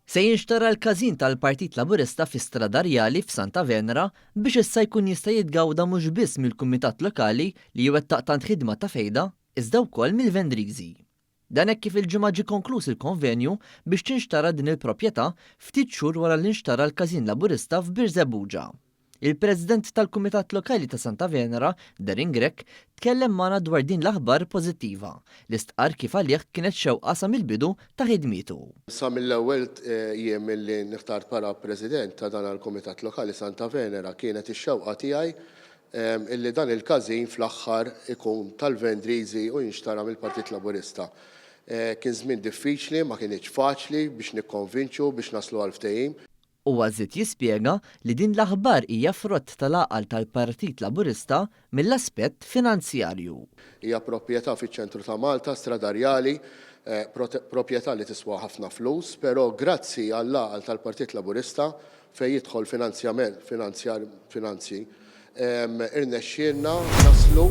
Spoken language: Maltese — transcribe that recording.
Se jinxtara l-każin tal-Partit Laburista fi Strada Rjali f'Santa Venera biex issa jkun jista' jitgawda mhux biss mill-Kumitat Lokali li jwettaq tant ħidma ta' fejda, iżda wkoll mill-Vendriżi. Dan hekk kif il-Ġimgħa ġie konkluż il-konvenju biex tinxtara din il-proprjetà ftit xhur wara li nxtara l-Każin Laburista f'Birżebbuġa. Il-President tal-Kumitat Lokali ta' Santa Venera, Darren Grech, tkellem magħna dwar din l-aħbar pożittiva, li stqarr kif għalih kienet xewqa sa mill-bidu ta' ħidmietu. Sa mill-ewwel jiem li nħtart bħala President ta' dan l-Kumitat Lokali Santa Venera kienet ix-xewqa tiegħi illi dan il-każin fl-aħħar ikun tal-Vendriżi u jinxtara mill-Partit Laburista. Kien żmien diffiċli, ma kinitx faċli biex nikkonvinċu biex naslu għal ftehim. Huwa żied jispjega li din l-aħbar hija frott tal-għaqal tal-Partit Laburista mill-aspett finanzjarju. Hija proprjetà fiċ-ċentru ta' Malta, Strada Rjali, proprjetà li tiswa ħafna flus, però grazzi għall-għaqal tal-Partit Laburista fejn jidħol finanzjament, finanzjar, finanzi, irnexxielna naslu.